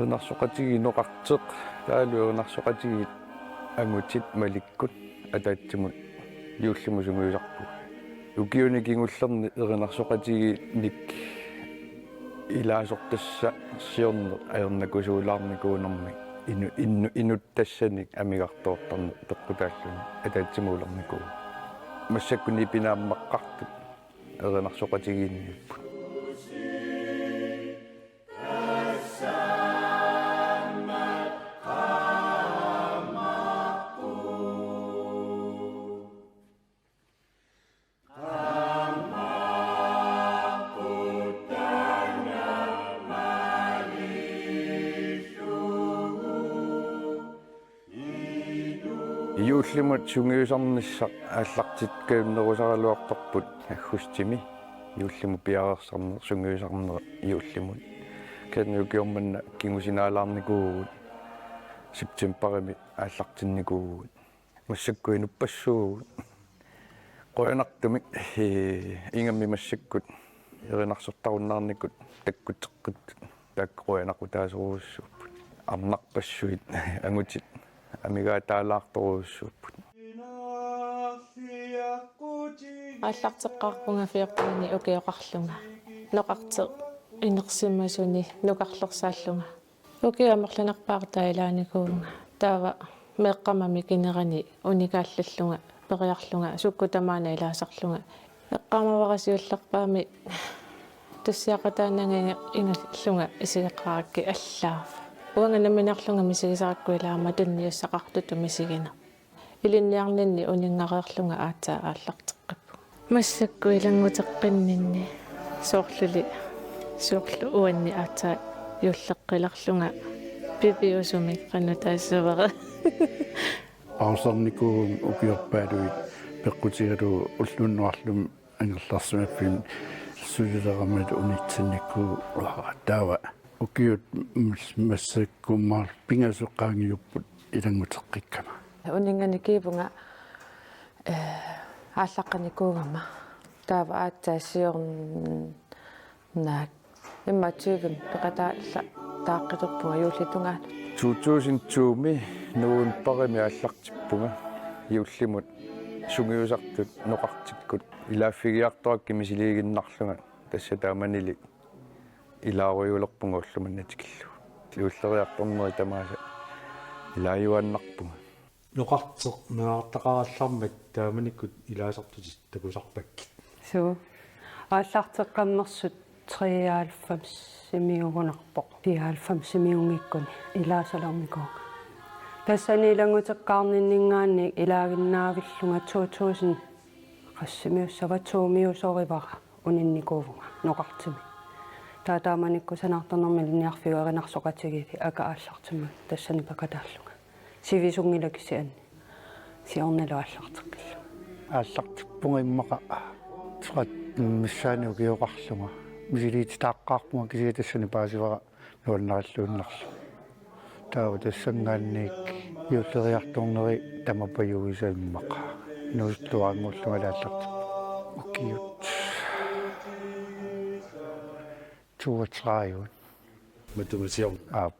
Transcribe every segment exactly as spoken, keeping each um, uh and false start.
Erinarsoqatigiit Noqarteq taavalu erinarsoqatigiit angutit Malikkut ataatsimut juullimut sungiusarpugut. Ukiuni kingullerni erinarsoqatigiinnik ilaasortassaq siorneq ajornakusuulaarnikuunermik inu-, inu-, inuttassanik amigartoortarneq peqqutaalluni ataatsimuulernikuuvoq. Massakkut nipinaammaqartut erinarsoqatigiinniipput. Juullimut sungiusarnissaq aallartikkajunnerusaraluarparput aggustimi, juullimut piareersarneq sungiusarneq juullimut. Kisianni ukioq manna kingusinaalaarnikuuvugut, septembarimi aallartinnikuuvugut. Massakkut inuppassuuvugut. Qujanartumik, ee, ingammik massakkut erinarsortarunnaarnikut takkuteqqittut taakku qujanaqutaasorujussuupput. Arnarpassuit angutit amigaataalaartorujussuupput. Aallarteqqaarpunga fjortenini ukioqarlunga. Noqarteq inersimasuni nukarlersaallunga. Ukiut amerlanerpaartaat ilaanikuuvunga. Taava meeqqamami kinerani unikaallallunga, periarlunga, sukkut tamaana ilaasarlunga. Eqqaamavara siullerpaami tussiaqataananga inga-, ingallunga isigeqarakkit allaava. Uanga nammineerlunga misigisarakku ilaamma tunniussaqartutut misigineq. Ilinniarninni uninngareerlunga aatsaat aallarteqqippunga. Massakkut ilannguteqqinninni soorluli, soorlu uanni aatsaat juulleqqilerlunga pipiusumik qanoq taassavara. Pausernikuuvunga ukiorpaaluit peqqutigalugu ulloq unnuarlumi angerlarsimaffimmi sulilerama unitsinnikuuara taava. Ukiut mas-, massakkut maani pingasut qaangiupput ilannguteqqikkama. Uninnganik kingorna, eh, aallaqqinikuugama. Taava aatsaat siorna immaqa tyvemi peqataalla-, taaqqilerpunga juullip tungaanut. To tusind to-mi novembarimi aallartippunga juullimut sungiusartut Noqartikkut. Ilaaffigiartorakkit misiliiginnarlunga tassa taamanili ilaarujuulerpunga ullumimut tikillugu. Juulleriartornerit tamaasa ilaajuaannarpunga. Noqarteq meerartaqarallarmat taamanikkut ilaasartutit takusarpakkit? Suu. Aallarteqqammersut treoghalvfemsimiugunarpoq. Fireoghalvfemsimiunngikkuni ilaasalernikuuvunga. Tassani ilannguteqqaarninninngaanniit ilaaginnaavillunga to tusind qassimiussava to-miusorivara uninnikuuvunga Noqartimi. Taava taamanikkut sanaartornermik ilinniarfiup erinarsoqatigiilli aka aallartimmanga tassani peqataallunga. Sivisunngilara kisianni. Siornalu aallarteqqillunga. Aallartippunga immaqa tretten missaani ukioqarlunga. Misiliititaaqqaarpunga kisianni tassani paasivara nuannarilluinnarlunga. Taava tassanngaanniit juulleriartorneri tamapajuisa immaqa. Inuusuttuaranngorlunga aallartippunga. Ukiut toogtredive. Matuma siorna. Aap.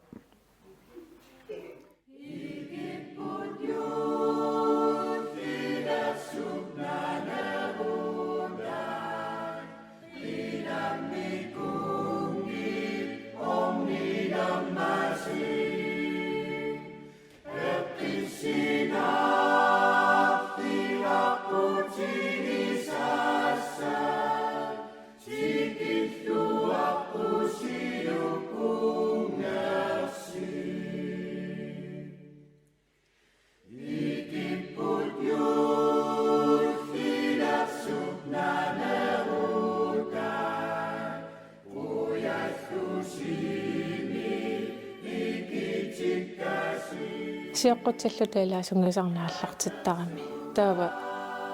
Sioqqutsilluta ilaa sungiusarneq aallartittarami. Taava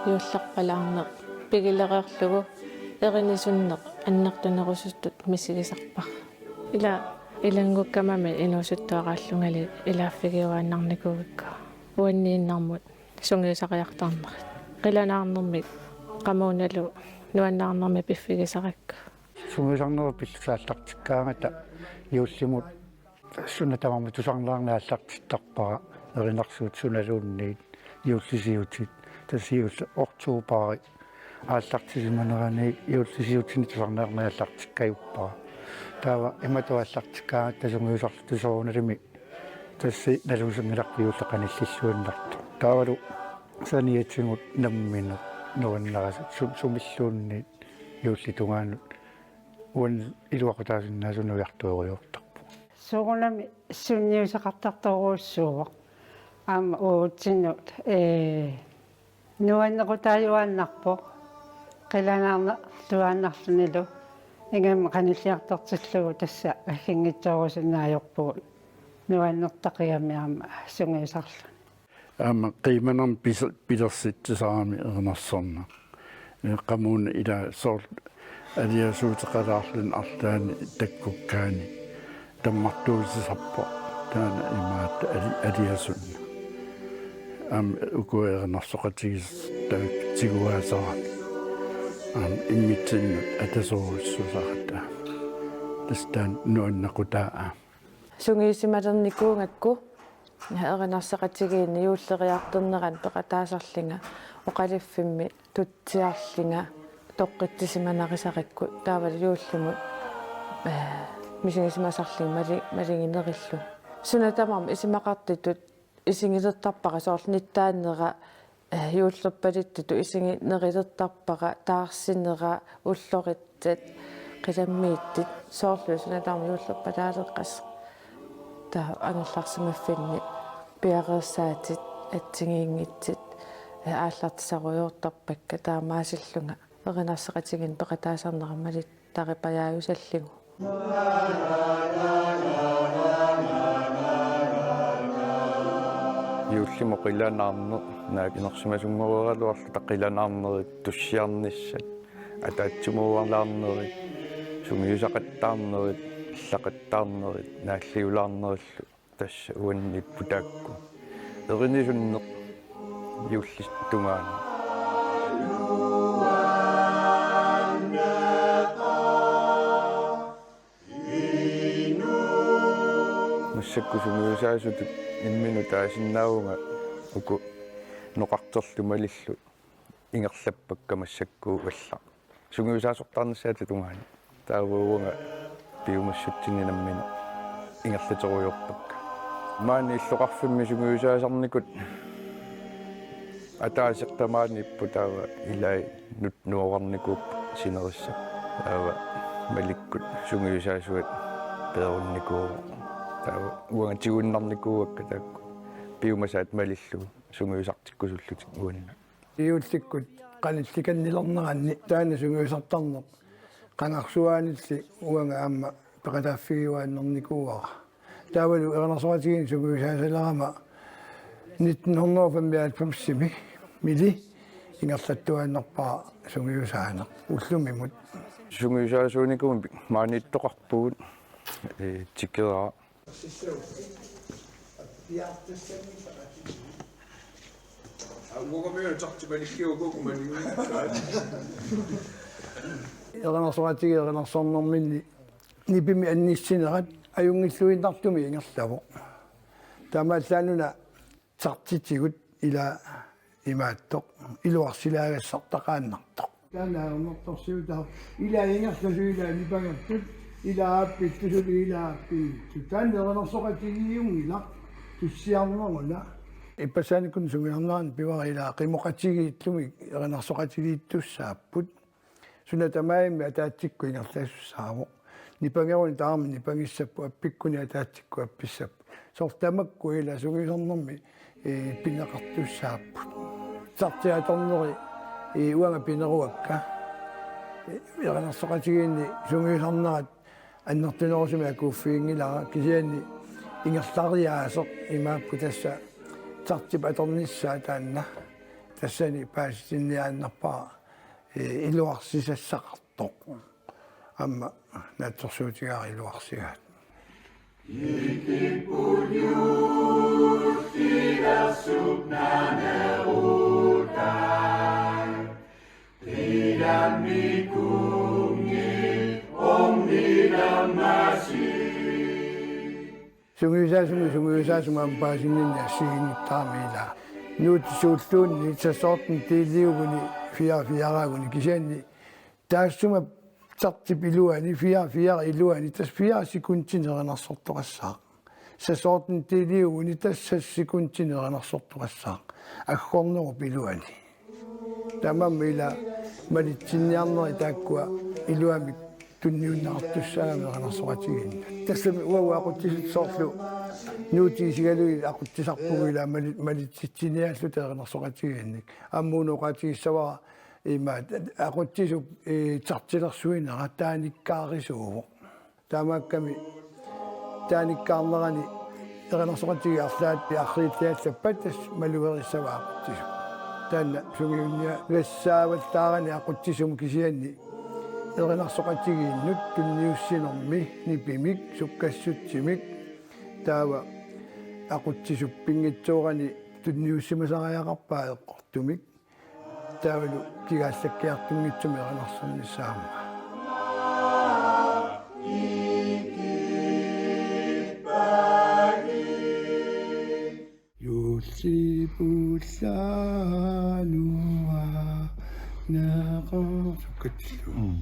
juullerpalaarneq pigilereerlugu erinisunneq annertunerusutut misigisarpara. Ila ilanngukkamami inuusuttuaraallungali ilaaffigiuaannarnikuuakka. Uanniinnarmut sungiusariartornerit. Qilanaarnermik qamuunalu nuannaarnermik piffigisarakku. Sungiusarnerup pilluta aallartikkaangata juullimut suna tamarmi tusarnaarneq aallartittarpara, erinarsuutit sunaluunniit juullisiutit, tassa juulli oktober aallartisimanerani juullisiutinik tusarnaarneq aallartikkajuppara. Taava imatut aallartikkaangatta sungiusarluta soorunalimi tassa naluusinngilarput juulli qanillilluinnartoq. Taavalu saniatigut nammineq nuannerasut sum-, sumilluunniit juullip tungaanut uannut iluaqutaasinnaasunik ujartuerujoortarpugut. Soorunami sunniuteqartartorujussuuvoq. Aamma uatsinnut, ee, nuannequtaajuaannarpoq. Qilanaarnertuaannarlunilu. Ingammik qanilliartortillugu tassa agginngitsoorusinnaajorpugut. Nuannertaqigami aamma sungiusarluni. Aamma qiimanermik pis-, pilersitsisarami erinarsorneq. Ee, qamuuna ila soorlu aliasuuteqalaarluni arlaanni takkukkaanni tammartuutisarpoq taanna imaattoq ali-, aliasunneq. Aamma uku erinarsoqatigiissut taakku tiguaasarami. Aamma immitsinnut atasoorujussuusarata. Tassa taanna nuannequtaa aamma. Sungiusimalernikuugakku erinarsoqatigiinni juulleriartornerani peqataasarlunga oqaluffimmi tutsiarlunga toqqitsisimanarisarikkut taavalu juullimut, ee, misigisimasarlunga mali-, maluginerillu. Suna tamarmi isumaqartutut isigilertarpara soorlu nittaannera, ee, juullerpaluttuttut isiginerulertarpara taarsinera ullorit tat qilammiittut soorlu suna tamarmi juullerpalaaleqqasoq. Taava angerlarsimaffinni piareersaatit assigiinngitsut, ee, aallartisarujoortarpakka taamaasillunga erinarsoqatigiinni peqataasarnera malittaripajaajusallugu. Juullimut qilanaarneq, naak inersimasunngoreeraluarluta qilanaarnerit tussiarnissat, ataatsimuualaarnerit, sungiusaqattaarnerit, illaqattaarnerit, naalliulaarnerillu tassa uanniipput taakku. Erinisunneq juullip tungaanut. Massakkut sungiusaasutut imminut taasinnaavunga uku noqarterlu malillu ingerlappakka massakkut alla. Sungiusaasortaarnissaata tungaanut. Taava uanga piumassutsinni nammineq ingerlaterujoorpakka. Maani illoqarfimmi sungiusaasarnikut ataaseq tamaaniippoq taava ilai nut-, nuorarnikuupput sinerissap. Taava malikkut sungiusaasuat peerunnikuuvoq. Taava uanga tiguinnarnikuuakka taakku piumasaat malillugu sungiusartikkusullutik uanni. Juullikkut qanillikannilerneranni taanna sungiusartarneq qangarsuaanilli uanga aamma peqataaffigiuaannarnikuuara. Taavalu erinarsoqatigiinni sungiusaasalerama nitten hundrede og femoghalvfems-imi mili ingerlattuaannarpara sungiusaaneq ullumimut. Sungiusaasuunikuumik maaniittoqarpugut, ee, tikeraa. Erinarsoqatigiit erinarsornerminni nipimik annissinerat ajunngilluinnartumik ingerlavoq. Taamaallaat una chartitigut ila imaattoq iluarsilaagassartaqaannartoq. Taanna ajornartorsiutaavoq. Ila ingerlasut ila nipangerput, ila aappittusut ila aappiittut. Taanna erinarsoqatigiiunngilaq tussiarneruna. Ippassaanikkut sungiusarnerani pivara ila qimoqatigiillumi erinarsoqatigiittussaapput. Suna tamarmi ataatsikkut ingerlasussaavoq. Nipangeruni tamarmi nipangissapput, appikkuni ataatsikkut appissapput. Soorlu tamakku ila sungiusarnermi, ee, pineqartussaapput. Charti atorneri, ee, uanga pineruakka. Ee, erinarsoqatigiinni sungiusarnerat annertunerusumik akuuffiginngilara kisianni ingerlariaaseq imaappoq tassa chartip atornissaa taanna. Tassani paasitinniaannarpara, ee, iluarsisassaqartoq. Aamma naatsorsuutigaara iluarsigaat. Sungiusaasumik, sungiusaasumik aamma paasinninneq assigiinngittarami ilaa. Nuutsisuulluunniit seksten deliuguni fire fire-aguni kisianni taassuma tartip iluani fire fire iluani tassa fire sekundinik erinarsortoqassaaq. Seksten deliuguni tassa seks sekundinik erinarsortoqassaaq. Aggornerup iluani. Tamanna ilaa malitsinniarnerit taakkua iluamik tunniunneqartussaammat erinarsoqatigiinnut. Tassami uagut aqutsisut soorlu nuutit isigalugit aqutsisarpugut ilaa mali-, malitsitsiniaalluta erinarsoqatigiinnik. Aamma una oqaatigissavara ima aqutsisup, eh, tartilersuinera taanikkaarisuuvoq. Taamaakkami taanikkaarnerani erinarsoqatigiit arlaat arriilliallappat tassa malugerissavaat aqutsisut. Taanna sungiunniagassaavallaarani aqutsisumut kisianni erinarsoqatigiinnut tunniussinermi nipimik sukkassutsimik taava aqutsisup pinngitsoorani tunniussimasariaqarpaat eqqortumik. Taavalu kigaallakkiartunngitsumik erinarsornissaammat. Juulli pullaanua neqarsukkatillu. Mm.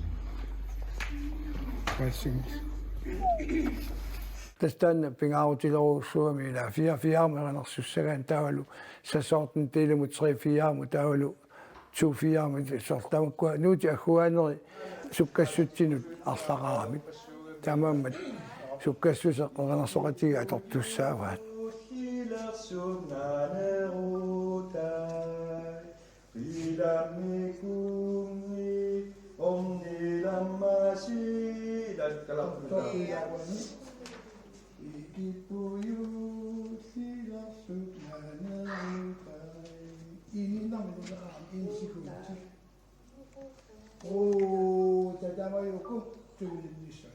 Passing. Tassa taanna pingaarutilerujussuugami ilaa fire fire-mut erinarsussagaanni taavalu seksten deliumut tre fire-mut taavalu to fire-mut soorlu tamakkua nuutit agguaaneri sukkassutsinut arlaqaramik. Taamaammat sukkassuseq erinarsoqatigiit atortussaavaat. Oo, tatamajuku tuulinnissaq.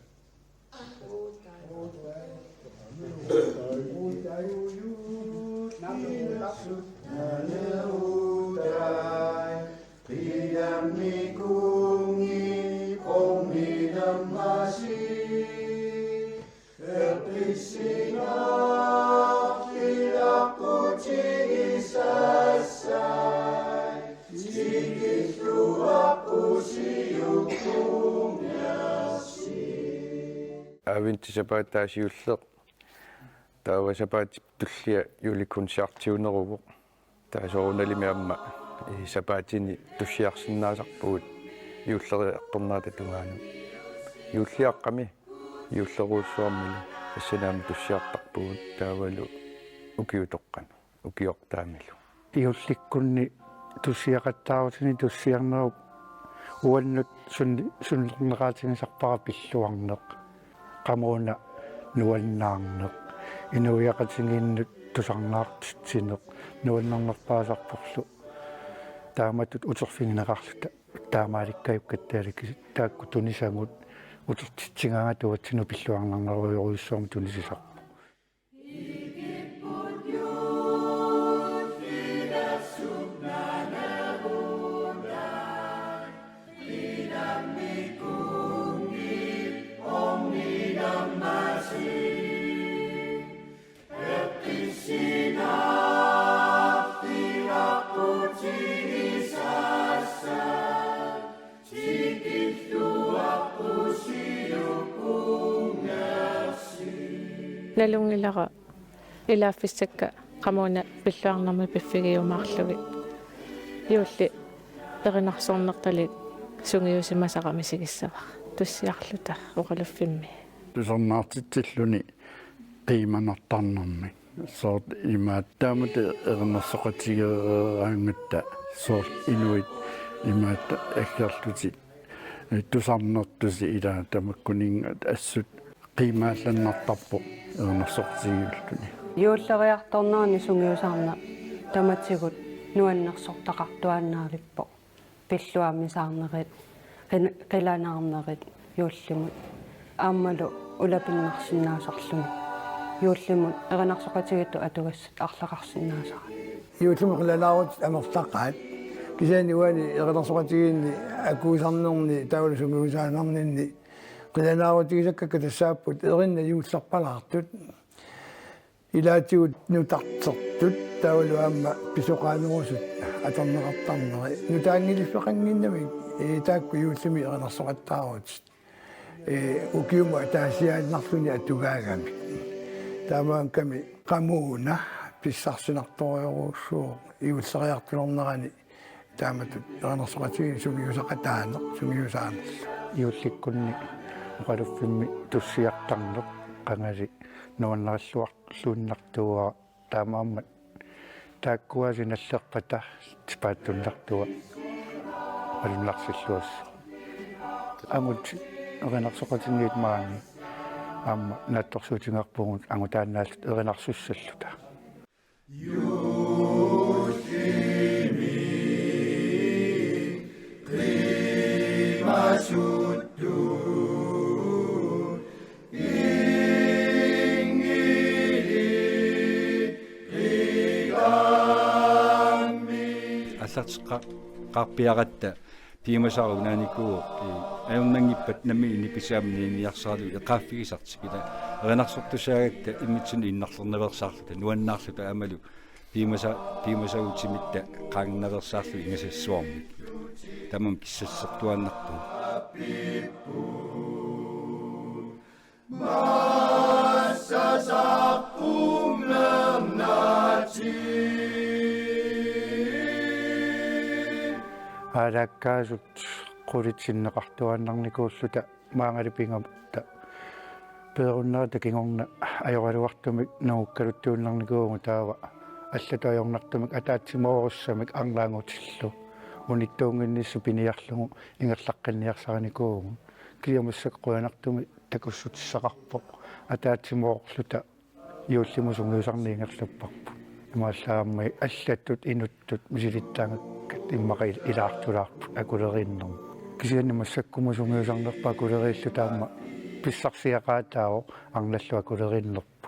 Adventip sapaataa siulleq. Taava sapaatip tullia julekoncertiuneruvoq. Taava soorunalimi aamma, eh, sapaatini tussiarsinnaasarpugut juulleriartornerata tungaanut. Juulliaqqami juullerujussuarmilu tassani aamma tussiartarpugut taavalu ukiutoqqami. Ukiortaamilu. Juullikkunni tussiaqattaarutini tussiarnerup uannut sun-, sunnerneqaatigisarpara pilluarneq, qamuuna nuannaarneq, inuiaqatigiinnut tusarnaartitsineq, nuannernerpaasarporlu. Taamatut uterfigineqarluta taamaalikkajukkattaarlugit taakku tunisagut utertitsigaangata uatsinnut pilluarnarnerujorujussuarmik tunisisarpoq. Nalunngilara ilaaffissakka qamuuna pilluarnermi piffigiumaarlugit. Juulli erinarsornertalik sungiusimasara misigissavara tussiarluta oqaluffimmi. Tusarnaartitsilluni qiimanartarnermi. Soorlu imaattumik taamatut erinarsoqatigeeraangatta soorlu inuit imaattoq aggerlutik, eh, tusarnertusi ilaa tamakkuninnga assut qiimaallannartarpoq erinarsoqatigiilluni. Juulleriartornerani sungiusarneq tamatigut nuannersortaqartuaannarlippoq. Pilluammisaarnerit, qin-, qilanaarnerit juullimut. Aammalu ulapinnarsinnaasarluni. Juullimut erinarsoqatigiittut atugassat arlaqarsinnaasarat. Juullimut qilanaarutit amerlaqaat. Kisianni uani erinarsoqatigiinni akuusarnerni taavalu sungiusaannarninni qilanaarutigisakkakka tassaapput erinat juullerpalaartut. Ilaatigut nutartertut taavalu aamma pisoqaanerusut atorneqartarneri nutaanngilluinnarnagit, ee, taakku juullimi erinarsoqattaarutit. Ee, ukiumut ataasiaannarluni atugaagamik. Taamaakkami qamuuna pissarsinartorujussuuvoq juulleriartulernerani taamatut erinarsoqatigiinni sungiusaqataaneq, sungiusaanerlu. Juullikkunni oqaluffimmi tussiartarneq qangali nuannarilluarluinnartuuara. Taamaammat taakkua sinallerpata tipaatsunnartua malunnarsilluassooq. Angut erinarsoqatigiit maani aamma naatsorsuutigaarpugut angutaannaalluta erinarsussalluta. Aallarteqqaarpiaratta piumasara unaanikuuvoq, ee, ajornanngippat nammineq nipisigama ilinniarsaralugu eqaaffigisartik, ila erinarsortussaagatta immitsinnut innarlernaveersaarluta nuannaarluta aammalu piumasa-, piumasagutimitta qaangernaveersaarluta ingasassuarmik. Tamanna kissassertuaannarpugut. Aalaakkaasut qulit sinneqartuaannarnikuulluta maangali pigamatta. Peerunnerata kingorna ajoraluartumik nungukkaluttuinnarnikuuvugut, taava allatut ajornartumik ataatsimoorussamik arlaanngutillu unittuunnginnissaq piniarlugu ingerlaqqinniarsarinikuuvugut. Kisianni massakkut qujanartumik takussutissaqarpoq ataatsimoorluta juullimut sungiusarneq ingerlapparput. Imaallaat aamma allatut inuttut misilittaagakkat immaqa il-, ilaartulaarput akuleriinnermut. Kisianni massakkumut sungiusarnerput akuleriilluta aamma pissarsiaqaataavoq arnallu akuleriinnerput.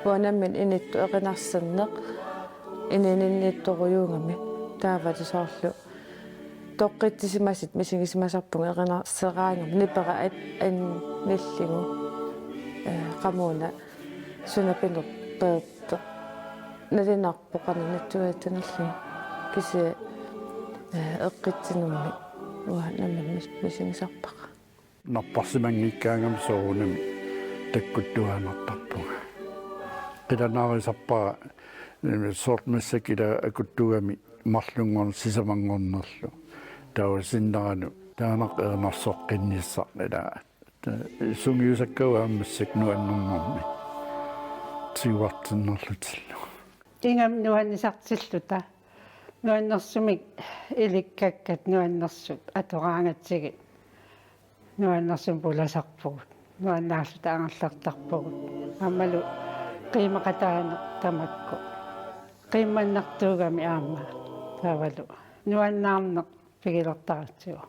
Uanga nammineq inuttut erinarsorneq inuuninniittorujuugami, taavalu soorlu toqqissisimasut misigisimasarpugut erinarseraangami nipera at-, annillugu, ee, qamuuna suna pineq peertoq. Nalunaarpoq qanoq natsuiaatsanerlugu, kisianni, ee, eqqissinermi uanga nammineq mis-, misigisarpara. Napparsimanngikkaangama soorunami takkuttuaannartarpunga. Qilanaarisarpara, ee, soorlu massakkut ila akuttugami marlunngorneq sisamanngornerlu. Taava sinneranut taaneq erinarsoqqinnissaq ila. Sungiusakkagut aamma massakkut nuannernermik tiguartinnerlutillu. Ingammik nuannisartilluta. Nuannersumik ilikkakkat nuannersut atoraangatsigit. Nuannersumik pulasarpugut. Nuannaarluta angerlartarpugut. Aammalu qiimaqataaneq tamakku. Qiimmannartuugami aamma. Taavalu nuannaarneq pigilertaratsigu.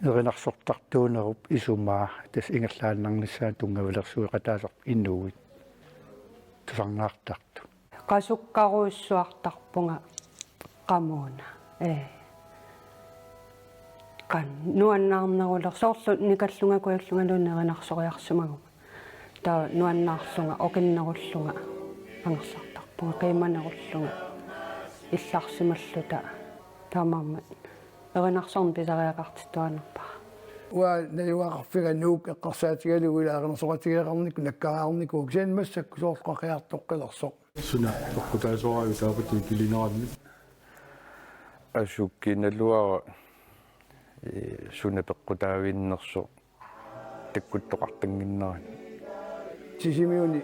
Erinarsortartuunerup isumaa tassa ingerlaannarnissaanut tunngavilersueqataasarput inuit tusarnaartartut. Qasukkarujussuartarpunga qamuuna. Ee. Qanoq nuannaarnerulersoq, soorlu nikallunga kujallungaluunniit erinarsoriarsimaguma. Taava nuannaarlunga, oqinnerullunga angerlartarpunga, qiimmanerullunga illarsimalluta, taamaammat erinarsorneq pisariaqartittuaannarpara. Uanga najugaqarfiga Nuuk eqqarsaatigalugu ila erinarsoqatigeeqarnikkut nakkariarnikuuvoq, kisianni massakkut soorlu qaqiartoqqilersoq. Suna peqqutaasoraavit taapatut ikilineranni? Asuki naluara, ee, suna peqqutaavinnersoq takkuttoqartannginnerani. Sisimiuni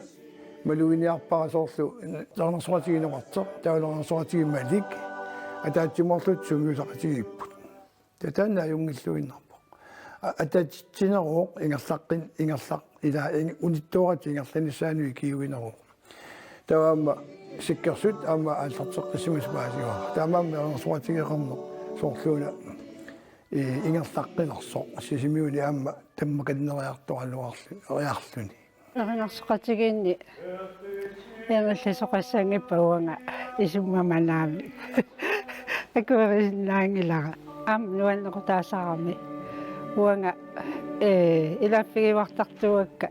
maluginiarpara soorlu erinarsoqatigiinneqartoq, taava erinarsoqatigiit Malik, ataatsimoorluta sungiusaqatigiipput. Taava taanna ajunngilluinnarpoq. A-, atatitsineruvoq ingerlaqqin-, ingerlaq-, ila ing-, unittooratik ingerlanissaanut ikiuineruvoq. Taava aamma Sikkersut aamma aallarteqqissimasut paasivaat. Taamaammat erinarsoqatigeeqarneq soorluuna, ee, ingerlaqqilersoq Sisimiuni aamma tammakanneeriartoraluarlu-, -riarluni. Erinarsoqatigiinni Amerlasoqassanngippat uanga isummamanaami. Akuerisinnaanngilara. Aamma nuannequtaasarami. Uanga, ee, ilaaffigiuartartuakka.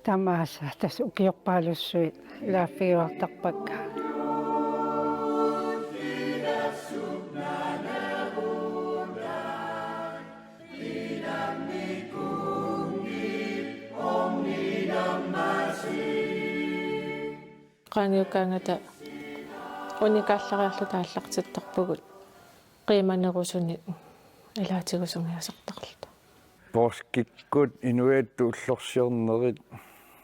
Tamaasa tassa ukiorpaalussuit ilaaffigiuartarpakka. Qaangiukkaangata unikaallariarluta aallartittarpugut qiimanerusunik ilaatigut sungiusartarluta. Poorskikkut inuiattut ullorsiornerit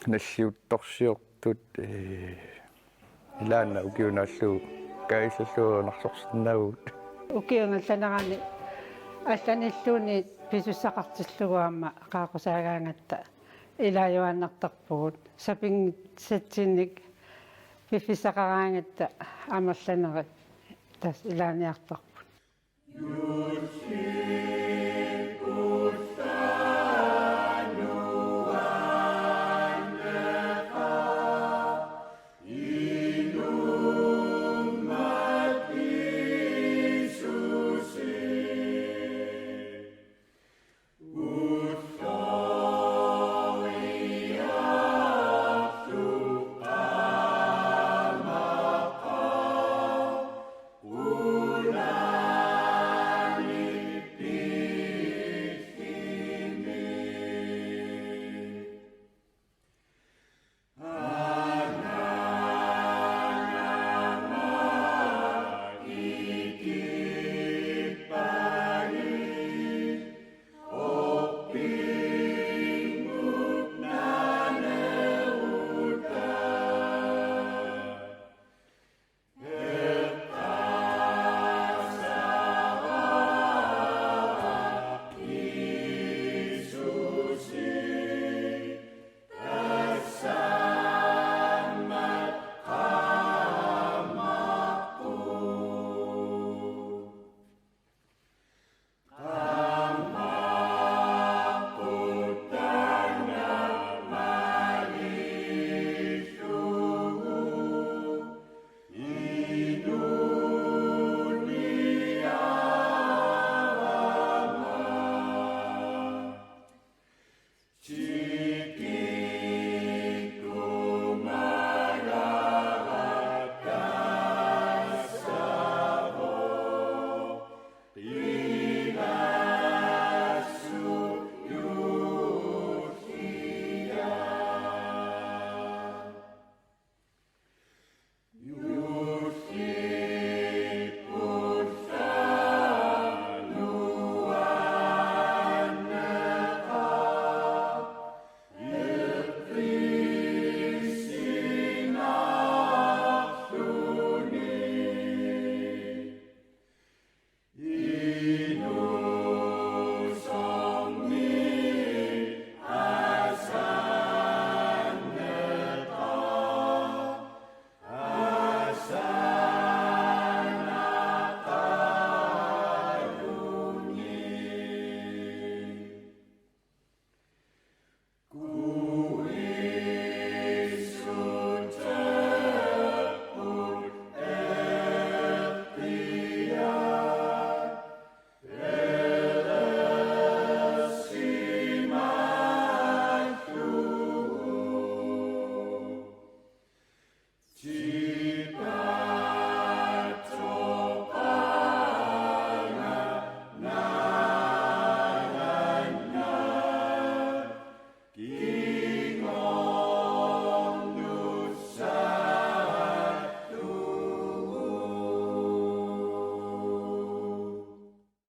nalliuttorsiortut, ee, ilaanni ukiunaallu kaajallallugu nalorsinnaavugut. Ukiup allannerani allanilluunniit pisussaqartillugu aamma qaaqqusaagaangatta ilaajuaannartarpugut. Sapinngisatsinnik piffissaqaraangatta amerlanerit tassa ilaaniartarput.